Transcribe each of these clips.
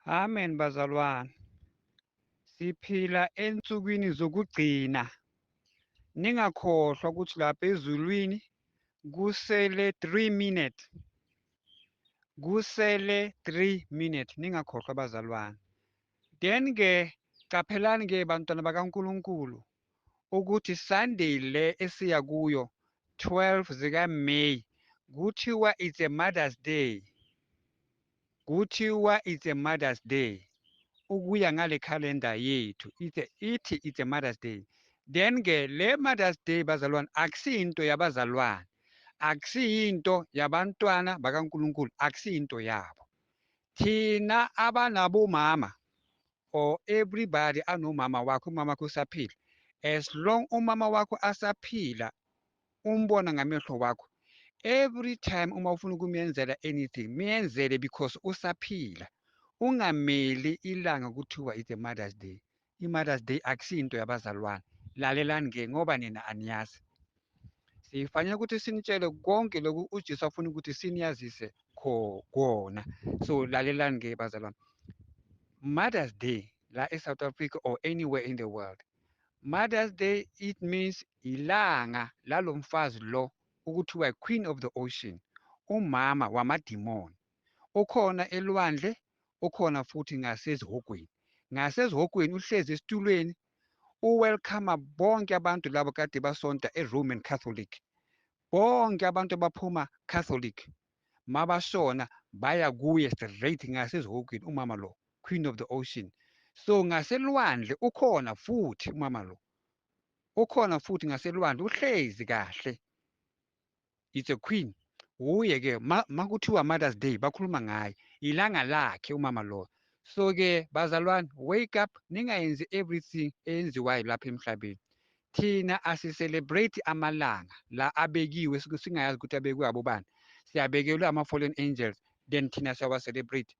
Amen bazalwane. Siphila ensukwini zokugcina. Ningakhohlwa ukuthi lapha ezulwini kusele 3 minutes. Kusele 3 minutes, ningakhohlwa bazalwane. Then ke qaphelani ke bantwana bakaNkulunkulu ukuthi Sunday le esiya kuyo 12 zika May kuthiwa it's a Mother's Day. Kuthiwa it's a Mother's Day. Ukuya ngale calendar yethu ithi it's a Mother's Day. Then ke le Mother's Day bazalwane akusiyinto yabazalwane, akusiyinto yabantwana bakaNkulunkulu, akusiyinto yabo. Thina abanabomama or everybody anomama wakho, umama wakho usaphila, as long umama wakho asaphila umbona ngamehlo wakho, every time uma ufuna ukumyenzela anything miyenzele because usaphila. Ungameli ilanga kuthiwa it's a Mother's Day. I-Mother's Day akusiyinto yabazalwane. Lalelani ke ngoba nina aniyazi. Sifanele ukuthi sinitshele konke lokhu uJesu afuna ukuthi siniyazise kona. So lalelani ke bazalwane. Mother's Day la e-South Africa or anywhere in the world. Mother's Day, it means ilanga lalomfazi lo ukuthiwa Queen of the Ocean, umama wamadimoni. Ukhona elwandle, ukhona futhi ngasezihogweni. Ngasezihogweni uhlezi esitulweni, uwelcome bonke abantu labo kade basonta eRoman Catholic. Bonke abantu abaphuma Catholic mabashona baya kuye straight ngasezihogweni, umama lo, Queen of the Ocean. So ngaselwandle ukhona futhi umama lo, ukhona futhi ngaselwandle, uhlezi kahle. It's a queen. Uye ke makuthiwa Mother's Day bakhuluma ngaye, ilanga lakhe umama lo. So ke bazalwane, wake up, ningayenzi everything eyenziwayo lapha emhlabeni. Thina asicelebrate amalanga la abekiwe, singayazi ukuthi abekwe abobani, siyabekelwe ama-fallen angels, then thina siyawa celebrate.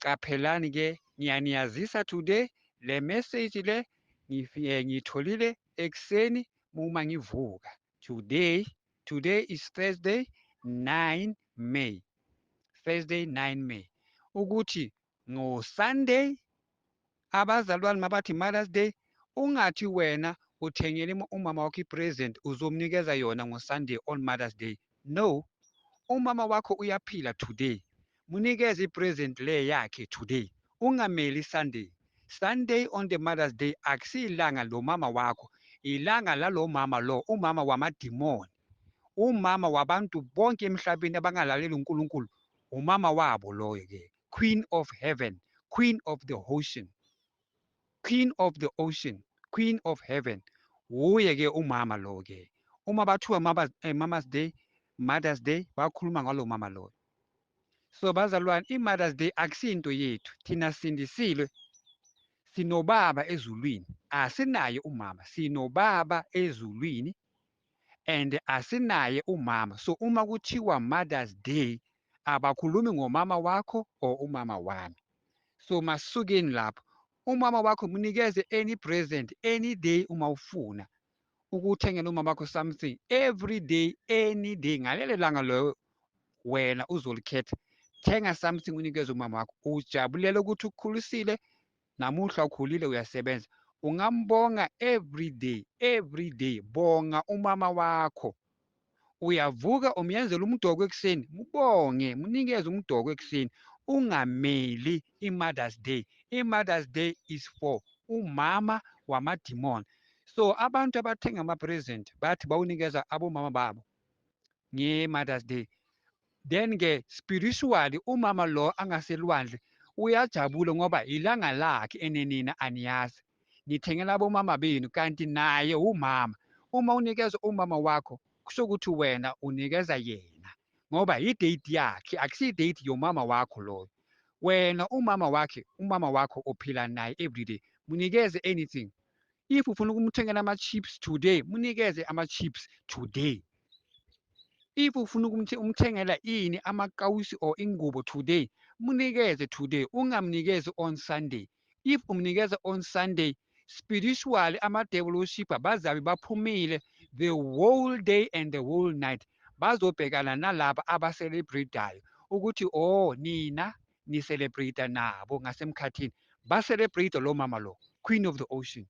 Qaphelani ke, ngiyaniyazisa today le message le ngifike ngiyitholile ekuseni uma ngivuka. Today is Thursday 9 May, Thursday 9 May, ukuthi ngo-Sunday abazalwane mabathi Mother's Day, ungathi wena uthengele umama wakho i-present uzomnikeza yona ngo-Sunday on Mother's Day. No, umama wakho uyaphila today, munikeze i-present le yakhe today, ungameli Sunday. Sunday on the Mother's Day akusiyilanga lo mama wakho, ilanga lalo mama lo, umama wamadimoni, umama wabantu bonke emhlabeni abangalaleli uNkulunkulu, umama wabo loyo ke, Queen of Heaven, Queen of the Ocean, Queen of the Ocean, Queen of Heaven. Uye ke umama lo ke. Uma bathiwa Mama's Day, Mother's Day, bakhuluma ngalo mama lo. So bazalwane, i-Mother's Day akusinto yethu. Thina sindisile, sinobaba ezulwini, asinaye umama, sinobaba ezulwini and asinaye umama. So uma kuthiwa Mother's Day abakhulumi ngomama wakho or umama wami. So masukeni lapho. Umama wakho munikeze any present any day uma ufuna ukuthengela umama wakho something every day, any day, ngalelo langa loyo wena uzolikhetha, thenga something unikeze umama wakho, ujabulela ukuthi ukukhulisile, namuhla ukhulile uyasebenza. Ungambonga every day, every day bonga umama wakho. Uyavuka umyenzela umdoko ekuseni, mubonge, munikeze umdoko ekuseni. Ungameli i-Mother's Day. I-Mother's Day is for umama wamadimoni. So abantu abathenga ama-present bathi bawunikeza abomama babo nge-Mother's Day, then ke spiritually umama lo angaselwandle uyajabula ngoba ilanga lakhe, enenina aniyazi, nithengela abomama benu kanti naye umama. Uma unikeza umama wakho kusho ukuthi wena unikeza yena, ngoba i-date yakhe akusiyi-date yomama wakho loyo. Wena umama wakhe, umama wakho ophila naye everyday, munikeze anything. If ufuna ukumthengela ama-chips today, munikeze ama-chips today. If ufuna umthengela ini, amakawusi or ingubo today, munikeze today, ungamnikezi on Sunday. If umnikeza on Sunday, spiritually ama-devil worshipper bazabe baphumile the whole day and the whole night, bazobhekana nalaba abacelebrate-ayo ukuthi oh nina Ni-celebrate nabo ngasemkhathini, ba-celebrate lo mama lo, Queen of the Ocean.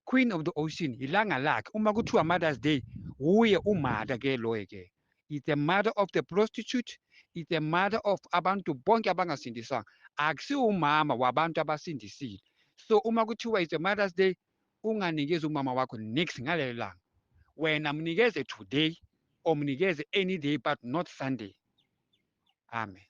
Queen of the Ocean, ilanga lakhe. Uma kuthiwa Mother's Day, wuye umother ke loyo ke. It's the mother of the prostitute, it's the mother of abantu bonke abangasindiswanga, akusiwo umama wabantu abasindisile. So uma kuthiwa it's a Mother's Day, unganikezi umama wakho nix ngalelo langa. Wena mnikeze today or mnikeze any day, but not Sunday. Amen.